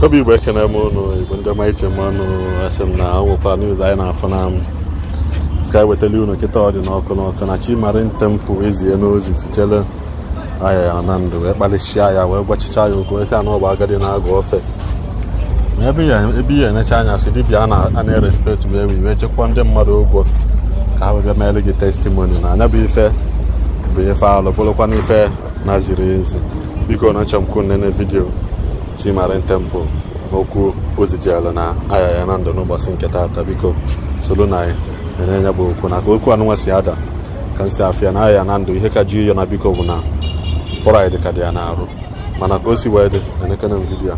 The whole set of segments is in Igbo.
Obi Igbo ekene m unu Igbo ndị ọma iche m ọnụ asị m na nwekwa news anyị na-afụ na sky wetali unu kịta ọ dị n'ọkụ n'ọkụ na Chimarin Temple ezie n'ozi tichele aya na ndụ wee kpalịchịa ya wee gwachicha ya okwu esi anụ ọgba agadi na-agụ ofe ma ebe ya enecha anya sị dibịa a na-erespekt wee wee chekwa ndị mmadụ ụgwọ ka ha wee bịa meere gị testimoni na anya bụ ife bụ ife alụ bụrụkwa n'ife na ziri ezi. Biko na nchọ m kwụ nene vidiyo Chimarin Temple n'okwu ozijiala na aya ya na ndụ n'ụbọchị nke taata. Biko soro na anyị na-enye bụ okwu na ka okwu anụnwa si ada ka nsi afịa na aya na ndụ ihe ka ji ya na biko bụ na pride ka dị ya na-arụ mana ka o si wee dị enekene m vidiyo.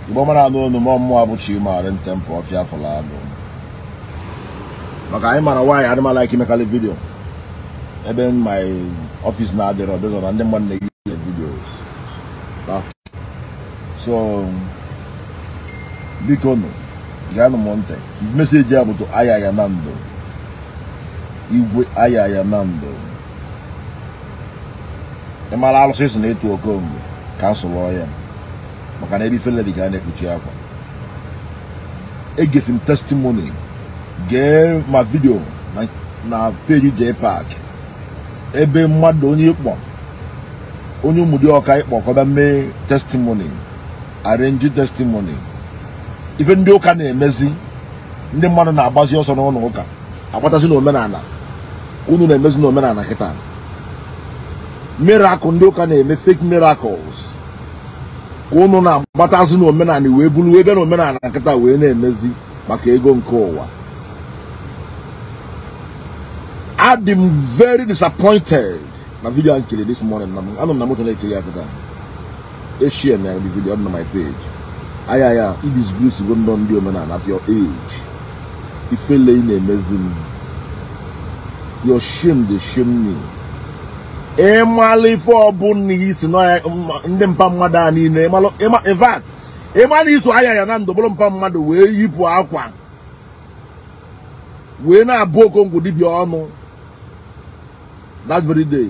Igbo mara anụ ọnụ mmụọ bụ Chimarin Temple ọfịa fọlọ anụ maka anyị mara nwaanyị adị m like imekarị vidiyo ebe my office na-adịrọ ọdịzọ na ndị mmadụ na-eyi videos. So biko nụ gaanụ m ntị meseji a bụ to aya ya na ndụ igwe aya ya na ndụ ị mara alụsị so na-etu okongo kansụl ya maka na ebe ifele dị ka a na-ekpuchi akwa. Egesi m testimony gee ma vidio na peji JPAC ebe mmadụ onye ịkpọ onye ụmụdị ọka ịkpọ kọba mee testimony arrange testimony ife ndị ụka na-emezi ndị mmadụ na-agbazi ọsọ n'ụlọ ụka agbatazi n'omenala unu na-emezi n'omenala kịta miracle ndị ụka na-eme fake miracles ka unu na-agbatazi n'omenala wee buru wee bịa n'omenala kịta wee na-emezi maka ego nke ụwa. I'm very disappointed. Na video I'm killing this morning. I'm not going to kill you. I share the video on my page. Aya, it is good to go down the man at your age. If you lay in a your shame, they shame me. Emali for bunny is no ndempa ni emalo ema evat. Emali so aya na ndo bolompa mmadụ wee yipu akwa. Wee na abụ okongo dibia ọnụ. That very day,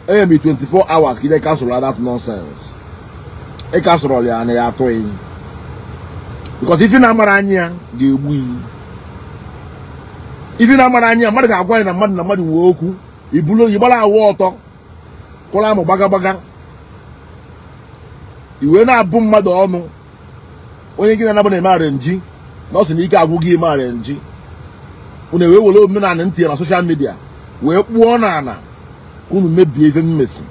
I am 24 hours. Can I cancel all that nonsense? I cancel all ya and I toy. Because if you na maranya, they win. If you na maranya, mmadụ ga-agwa na mmadụ na mmadụ nwe okwu. Ibulo yibala water. Kola mo baga baga. Iwe na abụ mmadụ ọnụ. Onye gị na nabụ na-eme arrange. Na ọ sị na ike agwụ gị eme arrange. Unu ewe were omenala ntị na social media. Wee kpụọ n'ala unu mebie ife mmesi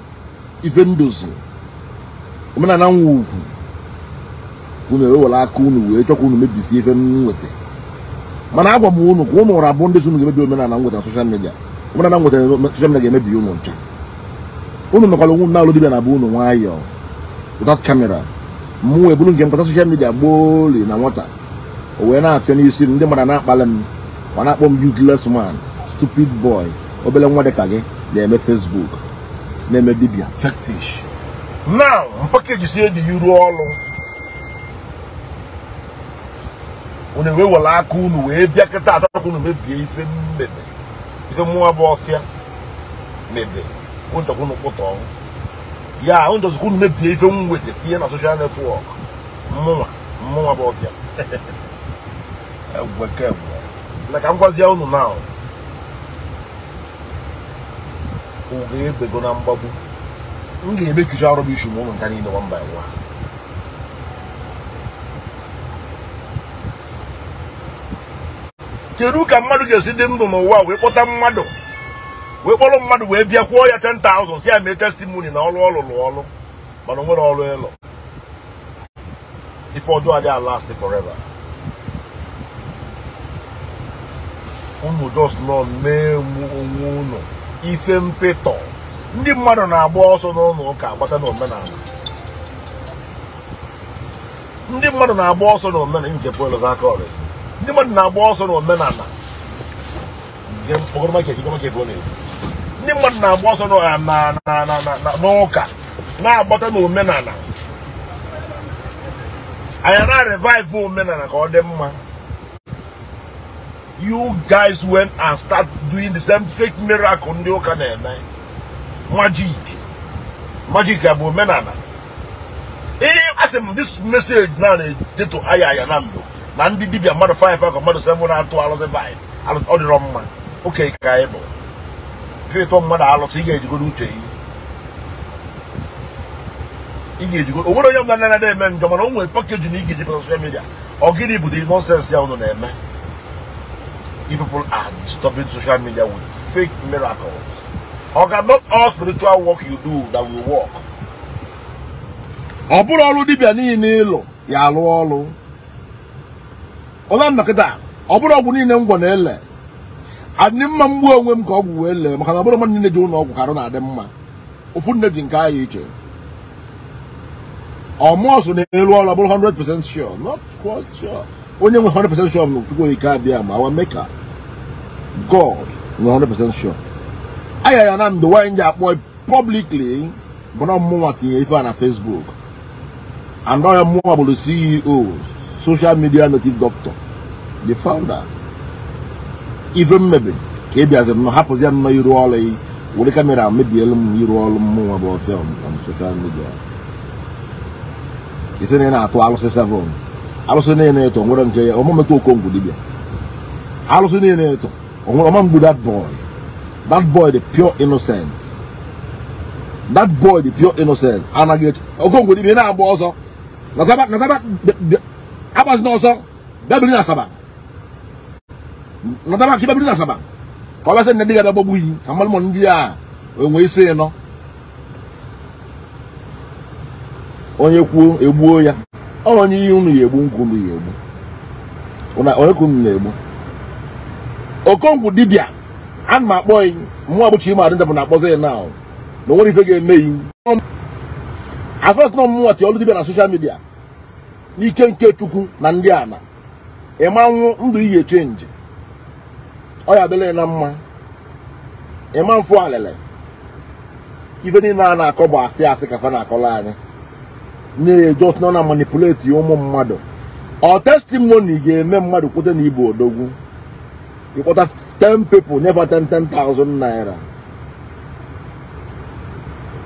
ife ndozi omenala nwa ugwu unu ewere aka unu wee chọkwa unu mebisi ife m nweta. Mana agwa m unu ka unu ụra bụ ndị unu ga-emebi omenala nweta na social media. Omenala nweta na social media ga-emebi unu ncha. Unu mekwara onwe unu na-alụ dibịa na bụ unu nwayọọ without camera. Mụ wee bụrụ nke mpụta social media gboli na nwata o wee na-afịa n'isi ndị mmadụ na-akpali m ma na-akpọ m useless man, stupid boy. Obele nwa dịka gị na-eme Facebook na-eme dibịa fetish. Now mpakeji si edi iru ọrụ unu wee were aka unu wee bịa kịta atọkwa unu mebie ife mmebe ife mmụọ bụ ọfịa mebe unu unu kpụtọ ya unu dọzikwa unu mebie ife mwete tinye na social network mmụnwa bụ ọfịa. Egwekegwe na ka m gwazie unu now oge ebego na mgbagbu m ga-emekicha arụ bụ ishu m ụlọ nta niile one by one. Kedu ka mmadụ ga-esi dị ndụ n'ụwa wee kpọta mmadụ wee kpọrọ mmadụ wee bịa kwụọ ya 10,000 si ya mee testimony na ọrụ ọlụlụ ọlụ mana o nwere ọrụ ịlụ ife ọjọọ adịghị last forever. Unu just nọ mee onwe unu ife mpịtọ. Ndị mmadụ na-agba ọsọ n'ụlọ ụka agbata n'omenala. Ndị mmadụ na-agba ọsọ n'omenala nke Paul aka ọrịa. Ndị mmadụ na-agba ọsọ n'omenala. Ndị mmadụ na-agba ọsọ n'ụka na-agbata n'omenala. Anyị na-revive omenala ka ọ dị mma. You guys went and start doing the same fake miracle ndị ụka na-eme. Magic. Magic bụ omenala. Asị m this message na na-edeto aya na ndụ na ndị dibịa mmadụ 5 ka mmadụ 7 na-atụ alụsị 5 alụsị ọ dịrọ mma oke ka anyị bụ ife ịtọ mmadụ alụsị ị ga-ejigodo uche gị ị ga-ejigo o nwere onye ọbụla na-anaghị eme njọ mana o nwere pakeji na ị ga-eji pụta social media ọ gịnị bụ the nonsense ya unu na-eme. You people are disturbing social media with fake miracles. Oga, not all spiritual work you do that will work. Ọ bụrụ ọrụ dibịa niile ịlụ ya alụ ọrụ ụlọ nnọkịta ọ bụrụ ọgwụ niile ngwọ na-ele adị mma mgbu onwe m ka ọgwụ wee lee maka na ọ bụrụ mmadụ niile ji ụlọ ọgwụ ka arụ na-adị mma ofu nne ji nke anyị iche ọmụọsụ na-elu ọrụ ọ bụrụ 100% sure, not quite sure. Onye nwe 100% sure na Chukwu Okike abịa ma our maker God nwe 100% sure. Aya ya na ndụ nwaanyị ji akpọ publicly bụ na mmụnwa tinye ife a na Facebook and ọya mmụnwa bụrụ CEO social media native doctor, the founder. Ife mmebe ka ị bịaziri nọ hapụzi ya nnọọ iru ọrụ yi were kamera mebielu m iru ọrụ mmụnwa bụ ọfịa on social media. Isi na ị na-atụ alụsị 7 alụsị niile eto nwere nke ya ọmụmetụ Okongwu dibịa alụsị niile eto onwere ọma mgbu that boy, that boy the pure innocent, that boy the pure innocent anaghị eche Okongwu dibịa na-agba ọsọ nataba nataba agbazina ọsọ bịa na Asaba nataba ka bịa na Asaba ka ọ bịa sị na ndị ga-agbagbu iyi ka mmadụ ndị a enwe isi ịnọ onye kwuo egbuo ya onye ihe unu ya egbu nkwu unu ya egbu onye ka unu na-egbu. Okongwu dibịa ana m akpọ yi mmụọ bụ Chimarinda bụ na-akpọzi ya now na onwere ife ga-eme yi afọt nọ mmụọ tie ọlụ dibịa na social media n'ike nke Chukwu na ndị ana ịma nwụ ndụ iyi echenji ọ ya adịla na mma ịma mfụ alele ife niile a na-akọ bụ asị asị ka fa na-akọla anyị na-eje ọtụ na manipulate ụmụ mmadụ. Ọ testimony ga-eme mmadụ kwute na ibu odogwu ịkpọta 10 people never 10,000 naira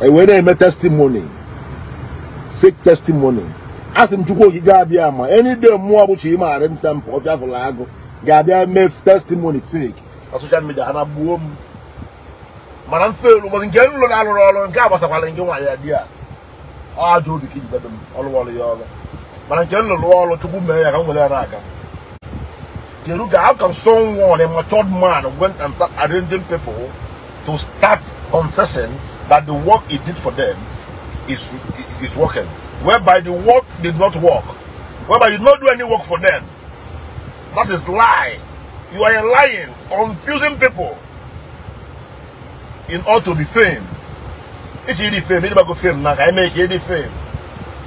e wee na-eme testimony, fake testimony. Asị m Chukwu Okike abịa ma any day mmụọ bụ Chimarinda ọfịa fụrụ agụ ga-abịa mee testimony fake na social media ha na-gbuo m mana mfe elu ụbọchị nke nlụ na-alụrụ ọrụ nke a gbasakwara nke nwaanyị ya di ya ọ ajọ obi ka iji bebe m ọrụ ọrụ ya ọrụ mana nke nlụrụ ọrụ Chukwu mee ya ka m were ya na-aga. Keruga, how can someone, a matured man, went and start arranging people to start confessing that the work he did for them is working, whereby the work did not work, whereby you did not do any work for them? That is lie. You are lying, confusing people in order to be fame. It's easy fame. It's about fame now. I make it fame.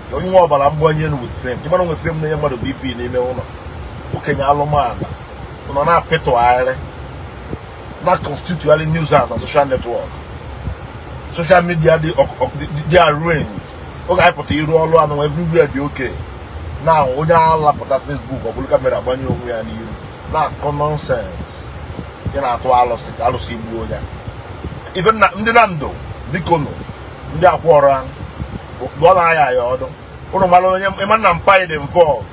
You know about I'm going with fame. You know with fame, you know BP, you know. Okenye alụmala nọ na-apịtụgharị na constitutionally news and social network, social media dị arranged. Oge anyị pụta iru ọrụ anụ everywhere dị oke na onye alapụta Facebook ọ bụrụ kamera agbanye onwe ya n'iru na-akọ nonsense ya na-atụ alụsị ka alụsị gbuo ya. Ife ndị na ndụ biko nụ ndị akwa ọra dụọ na aya ya ọdụ ụnụ mara onye ịma na mpa dị involved.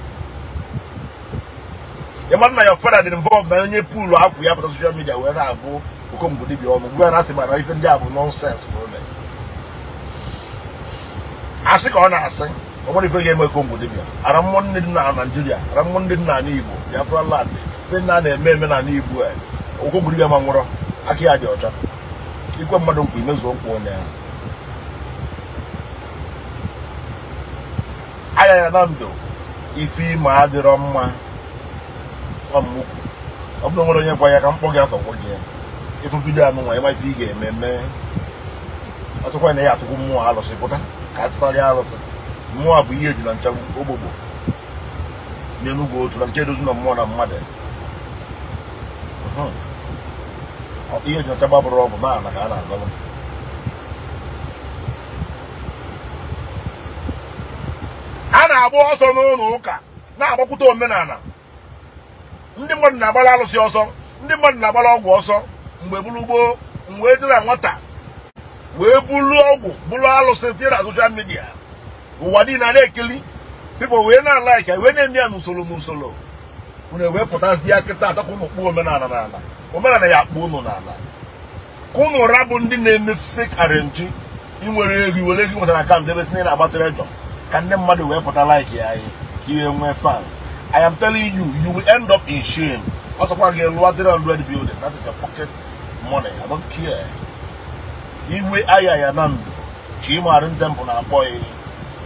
Ịma na your father dị involved na onye poolu akwụ ya pụta social media wee na-abụ Okongwu dibịa ọnụ gwa na asị mana ife ndị a bụ nonsense ma ome asị ka ọ na-asị o nwere ife ga-eme Okongwu dibịa ara mmụọ nne dị na Naịjirịa ara mmụọ ndị dị n'ala Igbo Biafra land ife nna na-eme eme n'ala Igbo a Okongwu dibịa ma nwụrọ aka ya dị ọcha ikwe mmadụ nkwa imezuo nkwa onye ahụ. Aya ya na ndụ ife ime adịrọ mma ọmụkwu ọ bụrụ nwere onye gwa ya ka mkpọ gị afọ gwa gị ya ịfụ vidiyo anụ nwa ịma ife ị ga-eme mee ọtụkwa na ya atụkwu mmụọ alụsị pụta ka atụtarị alụsị mmụọ bụ ihe eju na nchagbu ogbogbo n'Enugwu otu na nke edozi na mmụọ na mmadụ ihe eju na nchagbu abụrụ ọgwụ na ana ka a na-agọlụ. A na-agba ọsọ n'ụlọ ụka na-agbakwute omenala ndị mmadụ na-agbara alụsị ọsọ ndị mmadụ na-agbara ọgwụ ọsọ mgbe bụrụ gboo mgbe dị na nwata wee bulu ọgwụ bulu alụsị tinye na social media ụwa niile na-ekili People wee na like wee na-eme ya n'usoro n'usoro. Unu wee pụtazie kịta atọka unu kpuo omenala n'ala. Omenala ya akpụ unu n'ala. Ka unu rabụ ndị na-eme fake arrange. I nwere ego iwere ego nwetara akaụntụ ebe tinye na-agba treasure ka ndị mmadụ wee pụta like ya anyị ka iwe nwee fans. I am telling you, you will end up in shame. Ọsọkwa gị lụọ 300 building, that is your pocket money. I don't care. Iwe aya ya na ndụ Chimarin Temple na-akpọ ya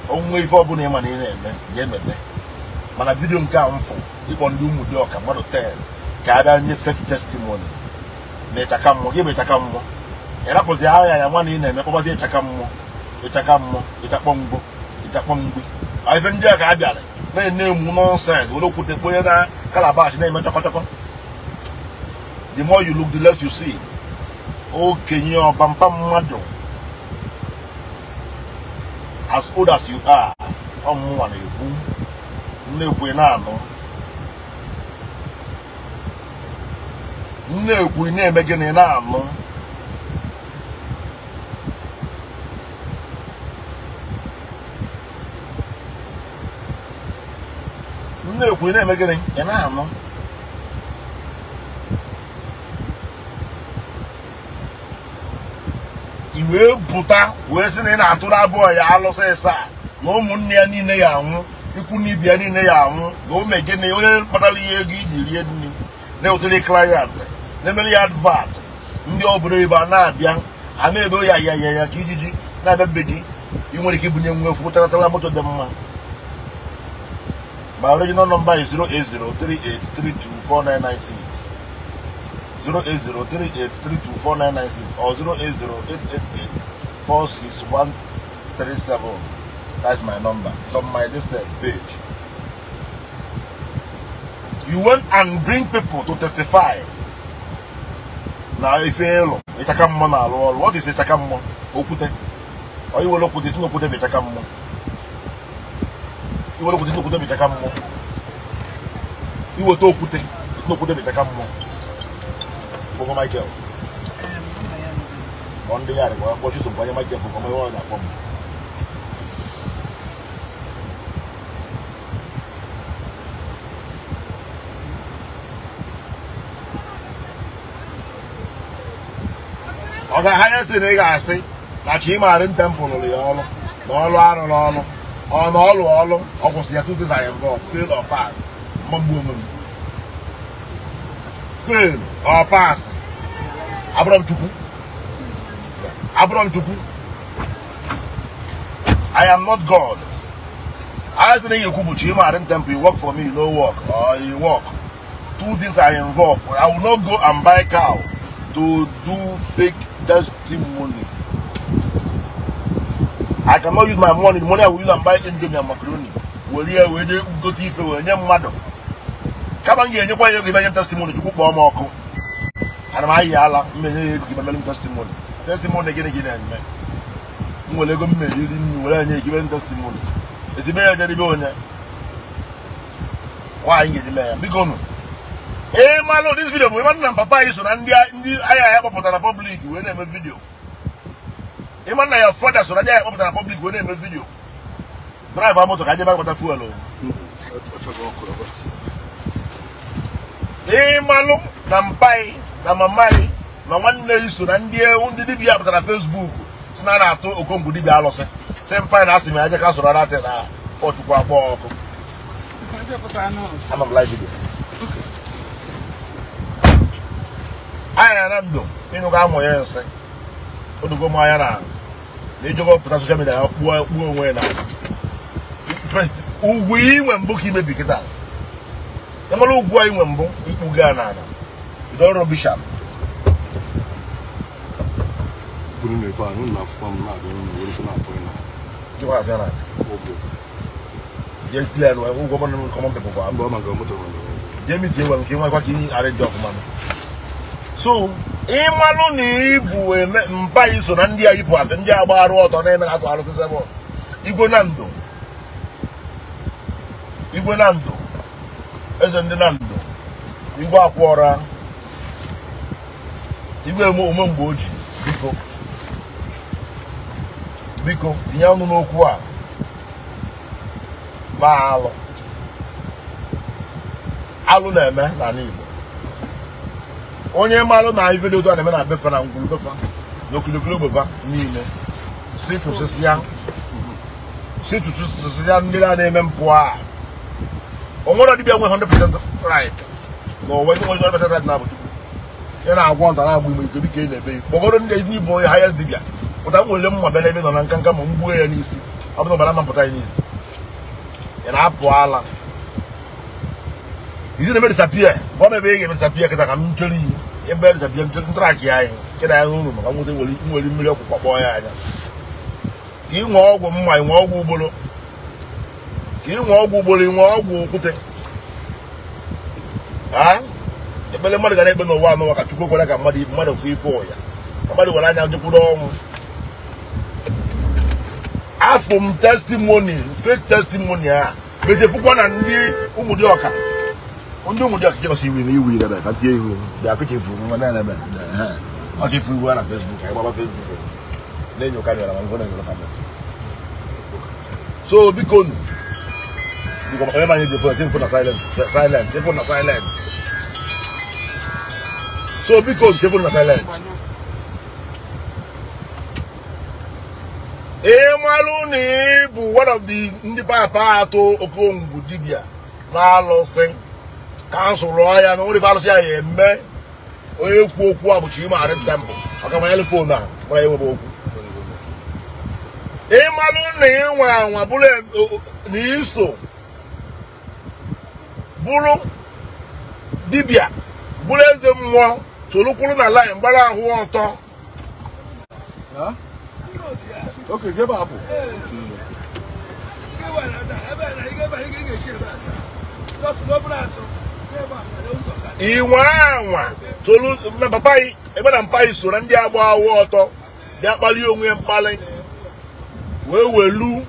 onwe ife ọbụla ịma na ị na-eme ga-emete. Mana vidio nke a mfụ ịkpọ ndị ụmụ dị ọka mmadụ 10 ka a bịa nye fake testimony na ịchaka mmụọ gị bụ ịchaka mmụọ. Ịrapụzi agha ya nwa na ị na-eme kpọbazi ịchaka mmụọ ịchaka mmụọ ịchakpọ mgbo ịchakpọ mgbe. Ife ndị a ka a bịara na-emu nonsense were okwute kponye na calabash na-eme chọkọchọkọ. The more you look, the less you see. Okenye ọbampa mmadụ as old as you are, ọmụnwa na-ekwu nnekwu na-anụ nnekwu na-eme gịnị na-anụ. Nnekwu na-eme gịnị ị na-anụ. I wee pụta wee sị na ị na-atụrụ abụọ ya alụsị ịsa na ụmụnne ya niile ya anwụ, ikwu na ibe ya niile ya anwụ, na o mee gịnị onye kpatara ihe ego iji rie nri na-ewetara client na-emere ya advert ndị obodo ebe a na-abịa a na-ebe ya ya ya ya ka ijiji na-abịa be gị. Ị nwere ike ibunye nwa efu taratara moto dị mma. My original number is 08038324996. 08038324996 or 08088846137. That's my number. It's on my listed page. You went and bring people to testify. Now if you what is Itakammo? Okute. Or you will look with no put Itakammo. You will look with no put Itakammo. You will talk with no put Itakammo. Michael. On the yard, watch you some Michael for coming on that bomb. Ọ ga-ahanya sị na ị ga-asị na Chimarin Temple lụrụ ya ọlụ na ọlụ arụrụ ọlụ ọ na ọlụ ọlụ ọ kwụsị ya two things are involved, fail or pass. Mmagbu onwe m. Fail or pass. Abụrọ m Chukwu. Abụrọ m Chukwu. I am not God. I sị na ị ga-ekwu bụ Chimarin Temple, you work for me, you no work, or you work. Two things are involved. I will not go and buy cow to do fake testimony. I cannot use my money. The money I will use and buy indomie and macaroni. Were here, we go to ife, we nye mmadụ. Kama m ga-enyekwa ya ego ibe nye testimony, Chukwu kpọọ m ọkụ. Ana m ayị ala, m enye ya ego ka imemere m testimony. Testimony gịnị gị na-eme? M nwere ego m meriri nri were nye egibe m testimony. Ezigbo ya jere onye. Nwaanyị ga-eji mee ya. Biko nụ. Ee, malụ this video bụ ịma nna m papa anyị so na ndị agha ya kpọpụtara public wee na-eme video. Ịma nna ya fọda so na ndị agha kpọpụtara public wee na-eme video. Drive moto ka jebe agbata fuel o. Ee, malụ na mpai na mamai na nwanne ya so na ndị dibịa pụtara Facebook si na na-atụ okongwu dibịa alụsị. Sị mpai na asị m aje ka soro ratị na Ọchukwu akpọ ọkụ. Ama m live video. Anya na ndụ ịnụgo amụ ya nsị odugo m anya na ijogo pụta social media ya kpuo onwe na ugwu inwe mbụ ka imebi kịta. Ịmara ugwu a inwe mbụ ikpuga na ala idọrọ bishop buru na ife anụ na afụkwa m na-abịa n'ụlọ were ife na-atọ na jikwa atọ na je clear no ụgwọ mmanụ common people kwa mgbe ọ maka moto je miti ewe nke nwekwa ka ị arrange ọfụma. So, ịmalụ na ibu eme mpa iso na ndị a yipụ asị ndị agba arụ ọtọ na-eme na atụ arụsị sebụ. Igwe na ndụ. Igwe na ndụ. Eze ndị na ndụ. Igwe akwụọra. Igwe ome mgbe oji. Biko. Biko, tinye ọnụ n'okwu a. Alụ alụ na-eme n'ala Igbo. Onye malụ na ife dị otu a na-eme na befa na ngwuru befa na okirikiri ogbefa niile si tụsịsịa ndị na-eme mpụ a. O nwere dibịa nwe 100% right na onwe ndị nwere 100% right na-abụ Chukwu. Ị na-agwọ nta na-agwọ ime ike dịka ị na-ebe kpọgoro ndị igbo onye haya dibịa pụta m nwere mma bịa n'ebe nọ na nka nka ma m gbuo ya n'isi ọ bụrụ bara ma mpụta ya n'isi. Ị na-apụ ala izi na-eme disappear gwa m ebe ị ga-eme disappear kịta ka m chere iyi ebe disappear ntrak ya anyị kịta ya n'ụlọ maka nweta nwere mmiri ọgwụ kpakpọọ ya anya ka ị nwee ọgwụ mma ị nwee ọgwụ ugboro ka ị nwee ọgwụ ugboro ị nwee ọgwụ okwute. Ekpere mmadụ ga na-ekpe n'ụwa anụwa ka Chukwu kwere ka mmadụ fụ ife ụya ka mmadụ were anya jekwuru ọnwụ. Afụ m testimony fake testimony a mezefukwa na ndị ụmụdịọka ndị ụmụdịọka jekọsị iwu na iwu ebe ka tie ihu bịa kụchefu nwa na-ebe ọ chefu iwu na Facebook anyị gbaba Facebook na-enyo kamera ma ngwa na-enyo kamera. So biko nu biko onye ma anyị ji fon na silent silent na silent. So biko nke phone na silent. Ịmalụ na ịbụ one of the ndị papa atọ Okongwu dibịa na-alụsị kansụl ya na nwere alụsị ya eme onye kwu okwu a bụ Chimari Temple maka manyere fon a mara enwebe okwu. Ịmalụ na ịnwe anwa bụrụ na iso bụrụ dibịa bụrụ eze mmụọ soro kwuru na line gbara ahụ ọtọ. Inwe anwa soro na papa yi ebe na mpa yi so na ndị agba ahụ ọtọ bịa kpalie onwe ya mkpali wee welu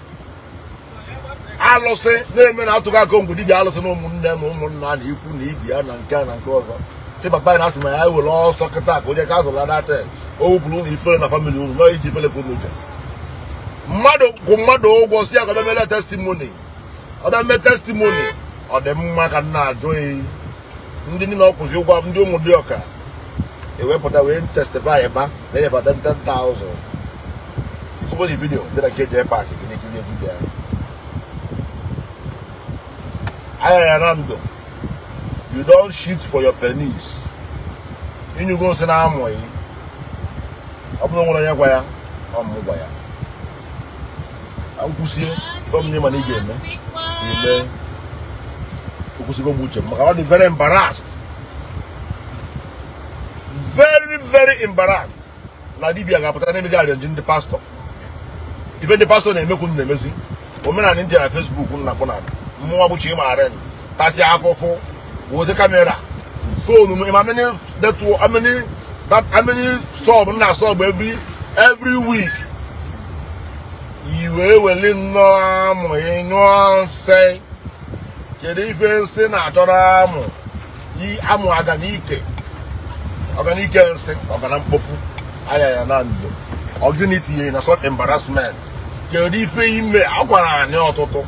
alụsị na-eme na atụghị aka ngwụ dibịa alụsị na ụmụnne na ụmụnna na ikwu na ibi ya na nke na nke ọzọ. Si papa ya na asị ma ya were ọsọ kịta ka onye ka azụla data o wupụrụ ụlọ ifere na famili unu na iji ifere ka unu je mmadụ kwụ mmadụ ụgwọ si ya ka bịa testimony ọ bịa mee testimony ọ dị mma ka nna ajụ ndị niile ọ kwụzi ụgwọ ndị ụmụdịọka ewepụta wee testify ba na-enyefa 10,000. Ifugo the video dị na nke jee paakị gị na-ekiri vidio ahụ. Aya ya ndụ. You don't shoot for your penis. Inyugo nsị na amụghị. Ọ bụrụ nwere onye gwa ya, ọ mụ gwa ya. Nkwụsie, ife m nye mana ị ga-eme. Ime. Okwụsịgo m uche m maka ọ dị very embarrassed. Very, very embarrassed. Na dibịa ga-apụta na-emezi arịọnji ndị pastọ. Ife ndị pastọ na-emekwu m na-emezi. Omenala ndị na Facebook m na-akpọ na mmụọ bụ Chimari tasịa afụfụ wote kamera phone m ameni sub na sub every week. Iwe wele nnọọ amụ ịnyụọ nsị. Kedu ife nsị na-achọrọ amụ amụ aganike ọganike nsị ọgana mkpọpụ aya ya na ndụ ọgịnị tinye na sort embarrassment. Kedu ife ime agwara anyị ọtụtụ.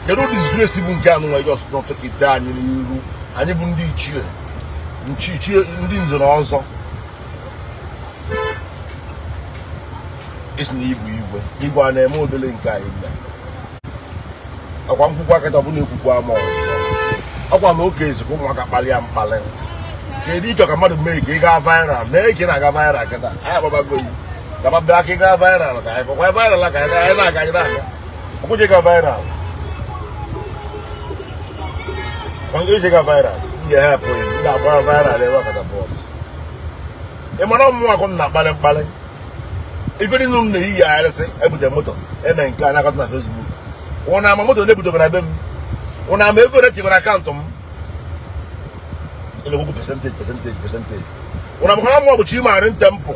Kedu disgrace bụ nke anụ nwe just nọtụkịta anyị n'iru anyị bụ ndị ichie nchichie ndị nze na ọzọ. Isi na igwe igwe igwe a na-eme odele nke anyị mme akwa nkwukwu akịta ọ bụla ekwukwu ama ọzọ ọkwa na oke ezikwa ụmụaka kpalịa mkpalị. Kedu ịchọ ka mmadụ mee ka ị gaa viral mee ka ị na-aga viral kịta anyị agbabago yi gaba bịa ka ị gaa viral ka anyị kpọkwa viral ka anyị na-aga anyị na-aga ọkwụje ga viral onye ga viral ndị help ndị agba viral ebe katapọt. Ị mara ọmụmụ akụ m na-akpalị mkpalị ife dị nụ m na-eyi ya arịsị ebute moto eme nke a na-akọta na Facebook. Ụna ama moto na-ebutekwara ebe m ụna ama ego na-etikwara akaụntụ m na-ekwukwu percentage percentage percentage. Ụna amakwana mụ bụ Chimari Temple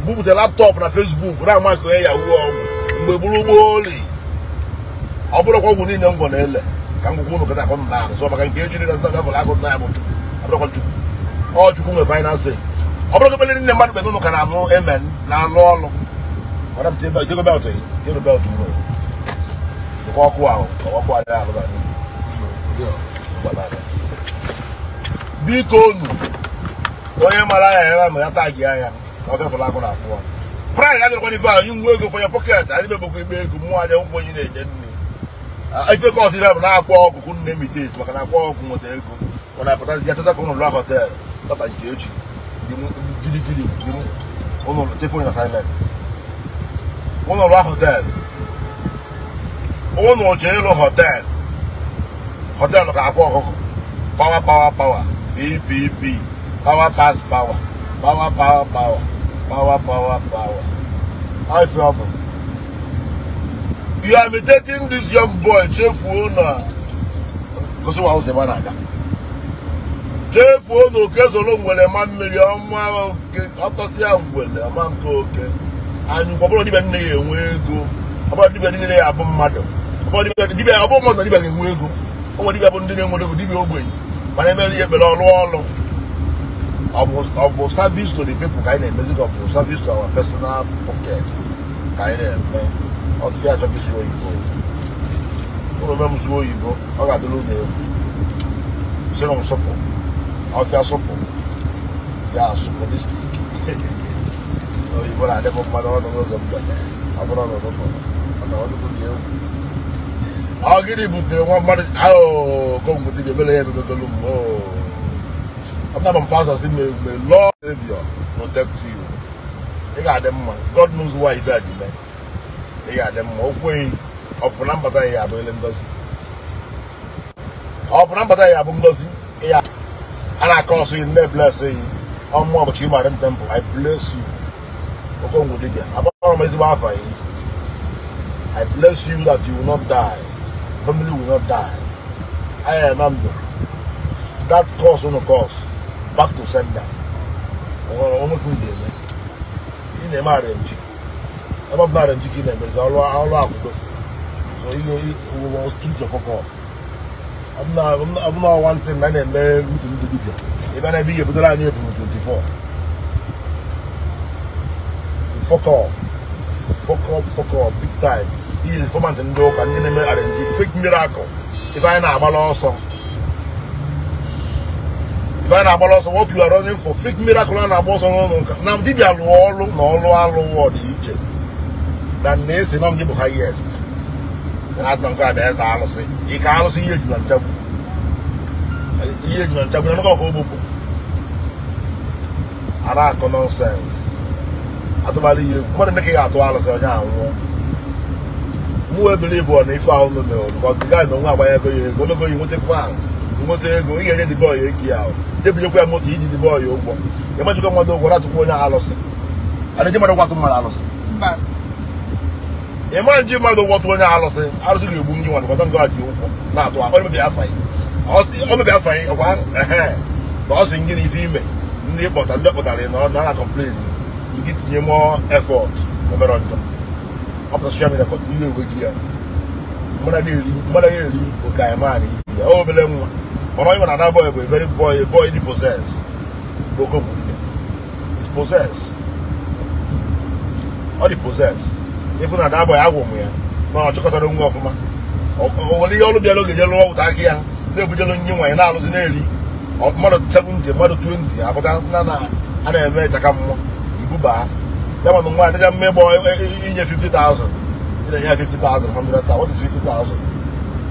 bupụta laptọpụ na Facebook na-ama ka onye ya wuo ọgwụ mgbe gburu ụgbọoli ọ bụrụkwa ọgwụ niile ngwọ na-ele ka ngwụkwụ unu kịta akọ m na ahụ maka nke ejiri na gafere agụ na ya bụ Chukwu abụrụkwa Chukwu ọ Chukwu nwe finance ọ bụrụ ekpere niile mmadụ kpere unu ka na-anụ emen na-alụ ọlụ. Madam, take belt, take belt. Ọkụ ọkụ ahụ ọkụ adịghị alụ biko unu onye mara ya ya ma ya tagi ya na ọfefụla akụ na akwụkwọ pride adịrịkwa n'ife ahụ inwe ego for your pocket anyị mebekwa ikpe ego mmụọ aja nkwụ onye na-enye nne ife ka ọsị bụ na-akwa ọkụkụ nne imitate maka na akwa ọkụ nweta ego ọ na-apụta ya chọta ka ụnụ lụọ họteelụ tata nke echi gidigidi ụnụ telefon na silent ụnụ lụọ họteelụ ụnụ chọọ ịlụ họteelụ họteelụ ka akwa ọkụkọ power power power PPP power pass power power power power power power power. I feel you are imitating this young boy chefuo na gosi wa ụzọ ebe a na-aga chefuo na oke soro ngwere ma mmiri ọma oke ọtọsịa ngwere ọma nke oke anyị ọ bụrụ dibịa nne ya enwe ego ọ bụrụ dibịa nne ya abụ mmadụ ọ bụrụ dibịa ọ bụrụ mmadụ na dibịa ga-enwe ego o nwere dibịa bụ ndị na-enwere ego dibịa ogbenye mana emere ya ekpere ọrụ ọrụ ọ bụ service to the people ka anyị na-emezi ka ọ bụ service to our personal pocket ka anyị na-eme ọtụtụ achọghị isi oyibo ụlọ ome m zuo oyibo ọ ga-adịrị ụlọ egwu sịrị m sụpụ ọfịa sụpụ ya sụpụ distik oyibo na-adị m mmadụ ọnụ n'oge mgbede ọ bụrụ n'ụtụtụ maka ọtụtụ dị egwu ọ gịnị butere nwa mmadụ ahụ gọgwụ dibịa ebele ya emebegolu m ọbụna m pastọ sị may Lord Savior protect you. Ị ga-adị mma. God knows why ife a ji mee. Ị ga-adị mma. O kweghị ọ bụ na mbata ya abụ ele ngozi. Ọ bụ na mbata ya abụ ngozi. Ya a na-akọ ọsọ yi nne bless yi. Ọmụọ bụ Chimarin Temple. I bless you. Okongwu dibịa. Abụrụ m ezigbo afa yi. I bless you that you will not die. Family will not die. I am ndụ. That curse on the curse. Back to sender. Ị na-eme arrange. Ebe ọ bụ na arrange ka ị na-emezi ọrụ akwụdo. So you will treat your fuck up. Ọ bụ na one thing na na-eme meeting ndị dibịa. Ebe na ebe ihe butere anyị eburu 24. Fuck up. Fuck up, fuck up, big time. Ihe informant ndị ụka ndị na-eme arrange fake miracle. Ife anyị na-agbala ọsọ. If I na-agbala ọsọ, what you are running for fake miracle a na-agba ọsọ n'ụlọ ụka. Na dibịa lụọ ọrụ na ọrụ alụwọ dị iche. Na na-esi na ndị bụ highest. Na-atụ nke a bụ eze alụsị. Ike alụsị ihe eju na nchagbu. Ihe eju na nchagbu na nnukwu ọka ogbugbu. Ara akọ nonsense. Atụbala ihe egwu. Mmadụ ndị ka atụ alụsị onye anwụọ. Mụ wee believe on ife ahụ nọ mere because the guy na onwe agbanye ego ya ego omego ya nweta plans nweta ego ị ga-enye the boy ego ya debinyekwa ya moto iji the boy ụgwọ ịmajikwa mmadụ ụgwọ na-atụkwa onye alụsị adịghị mmadụ gwatụ mmadụ alụsị ịma nji mmadụ ụgwọ tụ onye alụsị alụsị ga-egbu ndị nwa bikọta nke ji ụgwọ na-atụ o mebi afa ya ọkwa na ọ sị gị na ife ime ndị kpọta ndị kpọtara na ọ na complain gị tinye more effort omere njọ ọ pụta social media kọtụ ihe enwe gị ya mmadụ na-eri oke anyị maa na ibi ya obele nwa mana onye mana boy bụ a very boy a boy dị possess ogo gburu is possess ọ dị possess ịfụ na boy agwụ m ya mana ọ chịkọtara nwa ọfụma o nwere ihe ọrụ bịara oge je lụọ ụta aka ya na-ebujelu nye nwaanyị na-alụzi na-eri mmadụ 70 mmadụ 20 apụta na a na-eme ịchaka mmụọ ibuba ya mana nwa adịja mma ịgbọ inye 50,000 ị na-enye ya 50,000 100,000 what is 50,000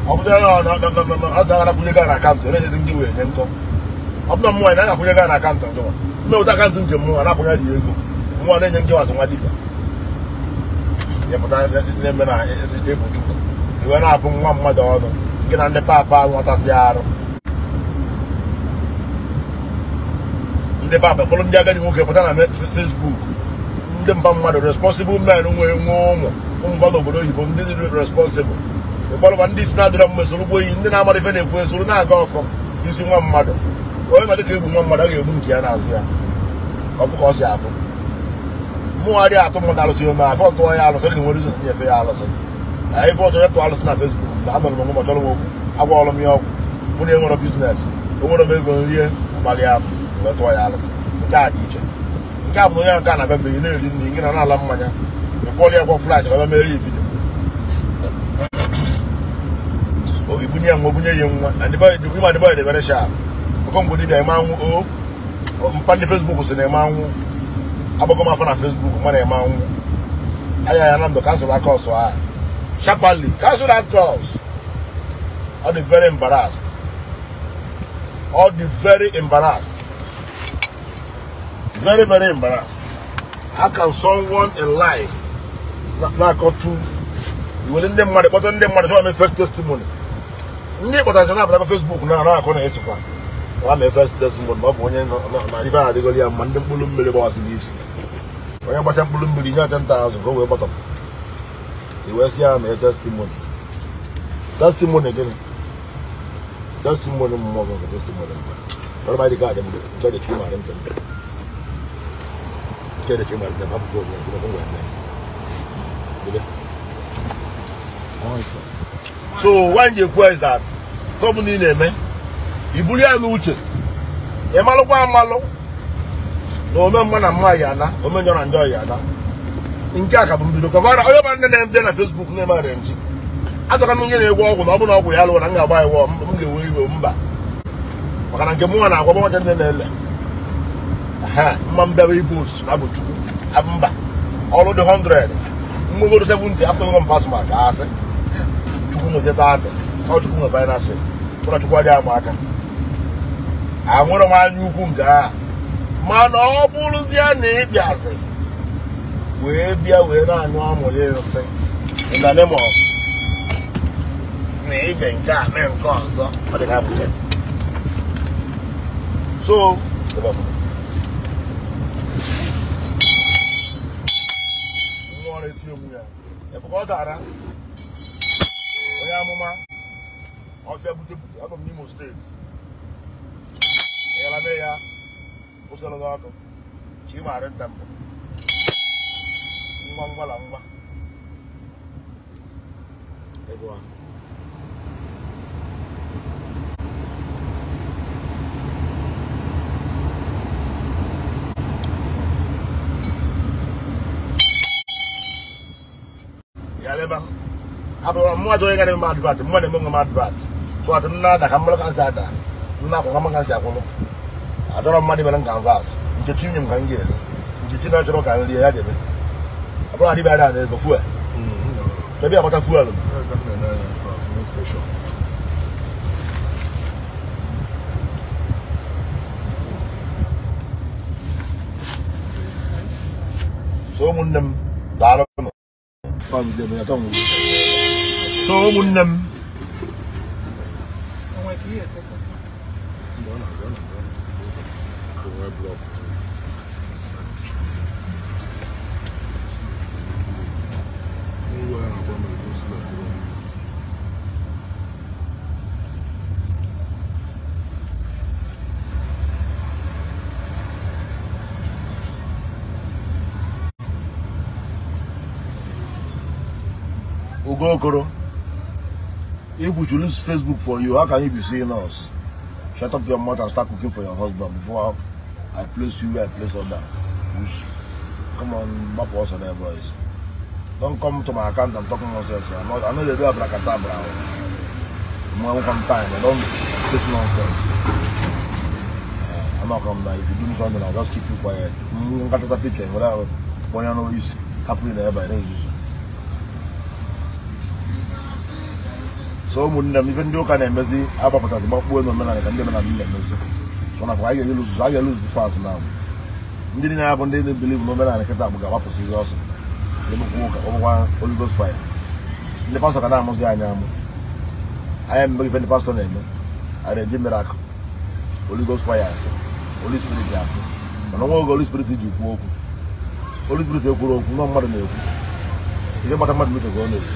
ọ bụrụ na ọ dara akwụnye gaa na akaụntụ na-enyezi ndị wee nye nkọ ọ bụrụ na mmụọ na akwụnye gaa na akaụntụ nke nwa mmewụta akaụntụ nke mmụọ na-akwụnye dị ego mmụọ na-enye ndị nwazụ nwa dibịa ya pụta na-eme na egwu chukwu iwe na-abụ nwa mmadụ ọnụ gị na ndị papa nwatasị arụ ndị papa kpọrọ ndị agadi nwoke pụta na Facebook ndị mba mmadụ responsible men nwee nwee ụmụ ụmụ mmadụ obodo oyibo ndị dị responsible ịkpọrọba ndị isi na-adịrọ mma esoro gbo iyi ndị na-amara ife na-ekwu esoro na-aga ọfọ n'isi nwa mmadụ onye ma dịka egbu nwa mmadụ a ga-egbu nke ya n'azụ ya ọfụ ka ọ si afụ mụnwa adịghị atụ mmadụ alụsị ya na afọ ntụọ ya alụsị ga-enwere ụzọ nyefe ya alụsị ife ọzọ ya tụọ alụsị na Facebook na anọrọ m onwe m chọrọ m okwu agwọọlụ m ya ọgwụ mụ na enwere biznes onwere m ego nrie mgbalị ahụ wee tụọ ya alụsị nke a dị iche nke a bụ na onye nke a na-abịabeghị na-eri nri gị na na-ala mmanya ị kwọrọ ya gwọ flash ka ọ bịa mere ya vidio Bunye nwa bunye ya nwa and the boy the boy dị very sharp. Okongwu dibịa eme anwụ o mpa ndị Facebook si na-eme anwụ agbago m afọ na Facebook ma na-eme anwụ aya ya na ndụ cancel that course a sharply cancel that course. All the very embarrassed. All the very embarrassed. Very, very embarrassed. How can someone in life not go to you will in them money, but on them money so I fake testimony. Ndị kpọtara na abụla Facebook na na akọ na esufa. Wa me first testimony ma ọ bụ onye na ife adịgoli ya ma ndị mkpụrụ mmiri gbawasị n'isi. Onye gbasa mkpụrụ mmiri nye 10,000 ka o wee gbọtọpụ. I wee sị ya mee testimony. Testimony gịnị? Testimony mmụọ gị testimony mmadụ. Ọrụ ma dị ka adị m nke dị chima dị ntem. Nke dị chima dị ntem hapụ fon ya nke fon wee mee. So when you is that come na-eme ibuli ya n'uche ị malụkwa amalụ na ome mma na mma ya ana ome njọ na njọ ya ana nke a ka bụ mbido kọvara onye ọbụla nne na-eme na Facebook na-eme arịnji atọka m ihe na-egwu ọgwụ na ọ bụ na ọgwụ ya lụrụ na m ga-agba iwe m ga-ewe iwe mba maka na nke mụnwa na-agwa gbanwacha nne na-ele ha mma mbịawa ibu otu na bụ Chukwu abụ mba ọrụ dị 100 mmegoro 70 after m pass mark asị Chukwu nweta 30 ọ Chukwu nwe finance ụlọ Chukwu adịghị ama aka anwụrụ m anya ukwu nke a mana ọ bụrụzie na ịbịazi wee bịa wee na-anyụ amụ ya nsị in the name of na ibe nke a mee nke ọzọ ọ dị ka abụ ya. So mmụọ na-eti onwe ya efu ka ọ dara onye amụma ọfịa bute bute abụ m n'Imo steeti ịghara mee ya kwụsịrị gị ọkụ Chimarị Temple ngwa ngwa na ngwa ego a ya leba abụrụ mmadụ onye gara eme advert mmadụ eme nwe m advert so atụ nna ada ka mmadụ ka nsi ada nna akwụkwọ m ka nsi akwụlụ adọrọ mmadụ mere nka vas nkechi nwunye m ka m ga-eri nkechi na-achọrọ ka m rie ya debe ọ bụrụ adịbịa ada na ego fuel ebe agbata fuel so ụmụnne m daalụ so ụmụnne m Ogokoro, if we should lose Facebook for you, how can you be seeing us? Shut up your mouth and start cooking for your husband before I place you where I place others. Push. Come on, map us on there, boys. Don't come to my account and talk nonsense. I know they do abracadabra. I'm come time. I don't speak nonsense. I'm not coming down. If you do something, I'll just keep you quiet. I'm picture. Whatever. When you know is happening there, by then. So ụmụnne m ife ndị ụka na-emezi agbapụtazi gbakpuo n'omenala ka ndị omenala na-emezi so na anyị ga-eluzu fans na ndị niile abụ ndị na-ebelieve n'omenala kịta bụ ga-agbapụsịzi ọsọ ndị ụka ọbụkwa Holy Ghost fire ndị pastọ ka na-amụzi anyị amụ anyị emebe ife ndị pastọ na-eme anyị na-eji miracle Holy Ghost fire asị Holy Spirit asị mana nwa oge Holy Spirit ji kwuo okwu Holy Spirit ekwuru okwu nwa mmadụ na-ekwu ihe gbata mmadụ n'uche ka ọ na-ekwu.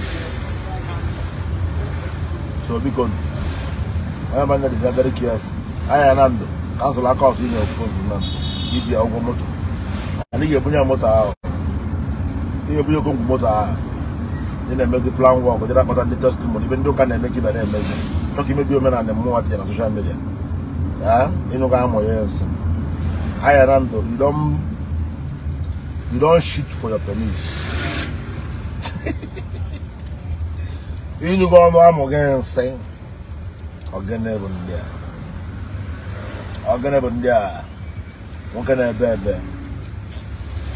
So because I am not very careful. I am not cancel a course in your phone. Give you a motor. And you bring your motor out. You bring your motor. Then I make the plan work. But that the testimony. Even though can I make it by them, talking maybe women and the more at social media. Yeah, you know I'm yes. I am you don't shoot for your penis. You go I'm against saying Ogene bụ ndị a. Ogene bụ ndị a. Nwoke na-ebe ebe.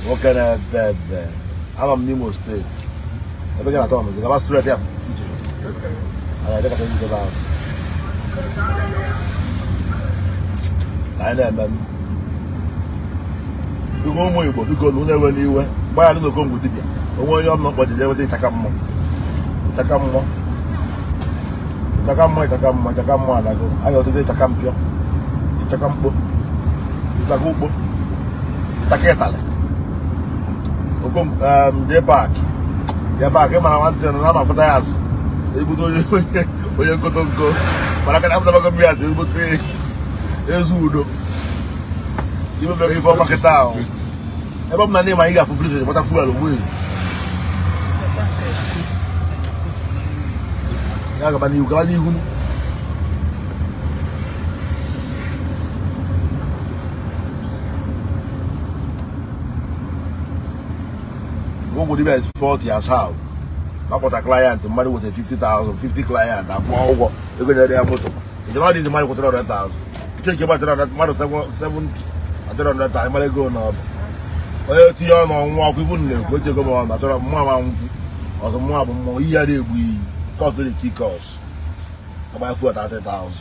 Nwoke na-ebe ebe. Ama m n'Imo steeti. Ebe gị na-atọ m, gaba straight ya. Anyị adịkata ndị ebe ahụ. Anyị na-eme m. Biko ụmụ Igbo, biko na unu ewe n'iwe. Gbaya ndị Okongwu dibịa. Onwe onye ọmụmụ kpọjide enweta ịchaka mmụọ. Ịchaka mmụọ. Ịchaka mmụọ, ịchaka mmụọ, ịchaka mmụọ anago. Anyị ọtụtụ ịchaka mpịọ. Ịchaka mkpo. Ịchaka ukpo. Ịchaka ịtalị. Okongwu jee paakị. Jee paakị mara nwantị na ama afụta ya azụ. Ebute onye onye nkotonko. Mana aka na-apụtabago mmiri azụ ezigbote ezi udo. Ife mere ife ọma kịta ahụ. Ebe ọ bụ na ndị ma anyị ga-afụ friji gbata fuel wee. Ya gaba n'ihu, gaba n'ihu. Okongwu dibịa is 40 as how. Akpọta client mmadụ weta 50,000, 50 client akwụọ ụgwọ ego nyere ya moto. Ijema dị mmadụ kwụtara 100,000. Iche gbatara mmadụ 70 300,000 mmadụ ego na ọ bụ. Onye tinye ọnụ ọnwụ akwụ ibu na-ekwu echego m ọnụ achọrọ mmụọ ama nkwụ ọzọ mmụọ bụ mmụọ iyi ya na-egbu iyi kọst dị ka ikọs agbanye fuel 30,000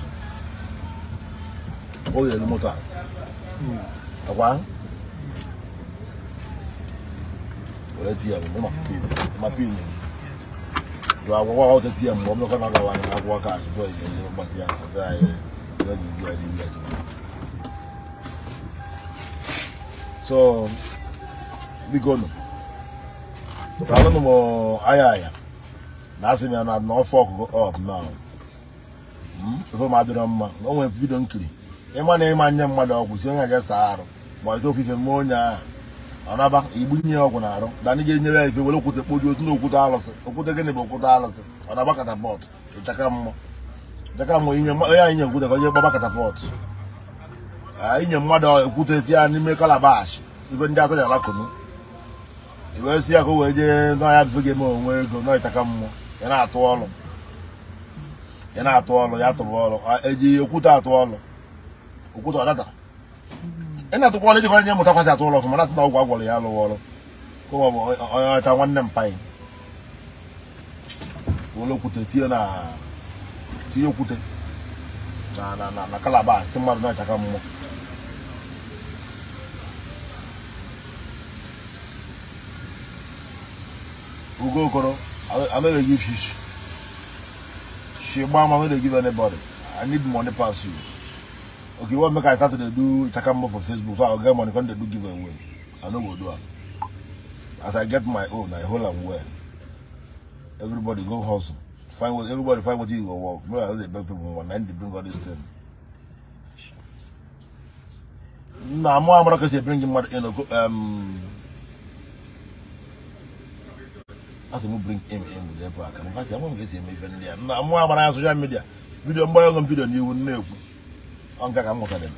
o ghere moto a akwa were tinye m ma pin jụ agwụgwọ ọ tinye m mgbe ọ bụla na agawa anya akwụkwọ kaachị fọ ise ndị mgbasị ya ọzọ anyị so biko nụ alụnụ m aya aya na asị m ya na ọfọ ọkụkọ up now. Ife m adịrọ mma o nwere vidio nkiri ịma na ịma nye mmadụ ọgwụ si onye aga saa arụ ma ite ofufe mee onye ahụ ọ naba igbunye ya ọgwụ na arụ dani ga-enyere ya ife were okwute kpojuo otu na okwute alụsị okwute gịnị bụ okwute alụsị ọ na-agba katapọt ịchaka mmụọ ịchaka mmụọ inye onye anyị nye okwute ka onye gbaba katapọt inye mmadụ okwute tie ya n'ime kalabash ife ndị atọ ji alakụnụ iwe si ya ka o wee jee n'ọhịa bife ga-eme onwe ego n'ịchaka mmụọ ya na-atụ ọrụ ya na-atụ ọrụ ya tụrụ ọrụ eji okwute atụ ọrụ okwute ọdata ị na-atụkwa ọrụ ijikwa nye mụta kwasị atụ ọrụ ọfụma na-atụ na ọgwụ agwọrọ ya alụghị ọrụ ka ọ bụ onye ọcha nwanne m paị were okwute tinye na tinye okwute na na na na kalabash si mmadụ na-achaka mmụọ. Ugo Okoro, I no dey give fish. She I no dey give anybody. I need money pass you. Okay, what make I start to do Chakambo for Facebook so I'll get money when they do giveaway. I no go do am. As I get my own, I hold am well. Everybody go hustle. Find what everybody find what you go work. No, I no dey beg people one night they bring all this thing. Nah, more I'm not gonna bring him in. As I bring him in with the park, I'm going to see him even there. I'm more about social media. Video I'm video you will know. I'm going to them.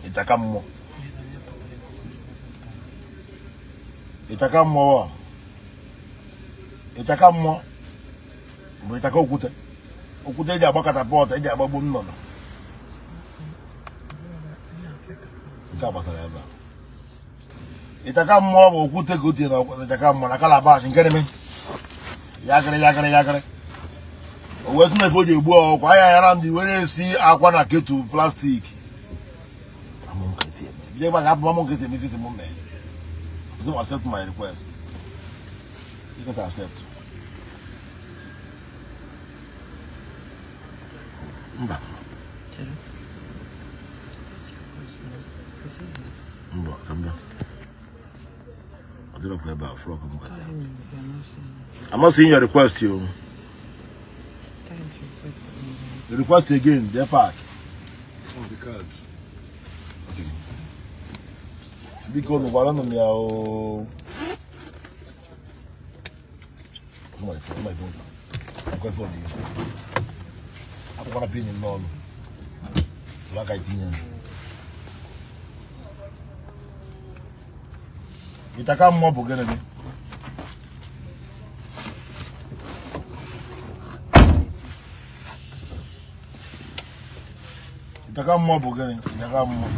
Itakamo. Itakamo. Itakamo. But Itako Okute. Okute Jabaka Port, Jababu no. Ịchaka mmụọ bụ okwute ka o tinye na ịchaka mmụọ na kalabash nke na-eme yakịrị yakịrị yakịrị o wee tụna efe o ji egbu ọkwa anya ya na ndị were esi akwa na ketu plastik accept my request. You can accept. Mba. Mba, come down. I don't know about frog. I'm not seeing your request, you. The request again, they're park. Oh, the cards. Okay. Because no one me oh. My phone, my phone. I'm going for you. I'm gonna pin him on. Like I think. Ịchaka mmụọ bụ gịnị? Ịchaka mmụọ bụ gịnị? Ịchaka mmụọ.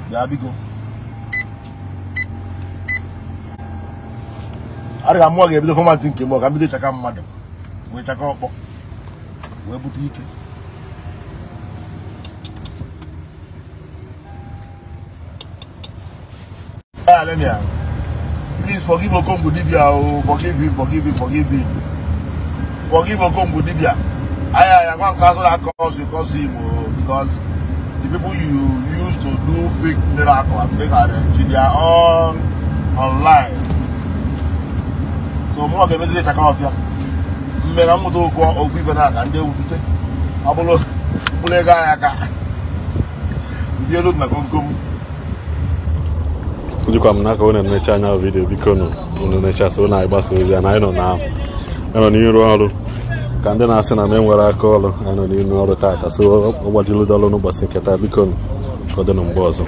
Bịa biko. Arịga mmụọ ga-ebido fọmatị nke mmụọ ka mbido ịchaka mmadụ wee chaka ọkpọ wee bute ike. Please forgive Okongwu Dibia. Oh, forgive him, forgive him, forgive him. Forgive Okongwu Dibia. I can't cancel that cause you cause him, oh, because the people you use to do fake miracle and fake arrange, they are all online. So more can say check off here. Me na moto ko ofu ife na ka ndị ewute. Ọ bụrụ bụrụ ego anya ka ndị elu na komkom. Njikwa m n'aka unu emecha anya vidiyo biko nụ unu mechasị unu anyị gbasa ozi na anyị nọ n'iru ọrụ ka ndị na-asị na m enwere aka ọrụ anyị nọ n'iru ọrụ tata so ọ gbajiri dọlụ n'ụbọchị nke taa biko nụ ka ọ dị na mgbe ọzọ.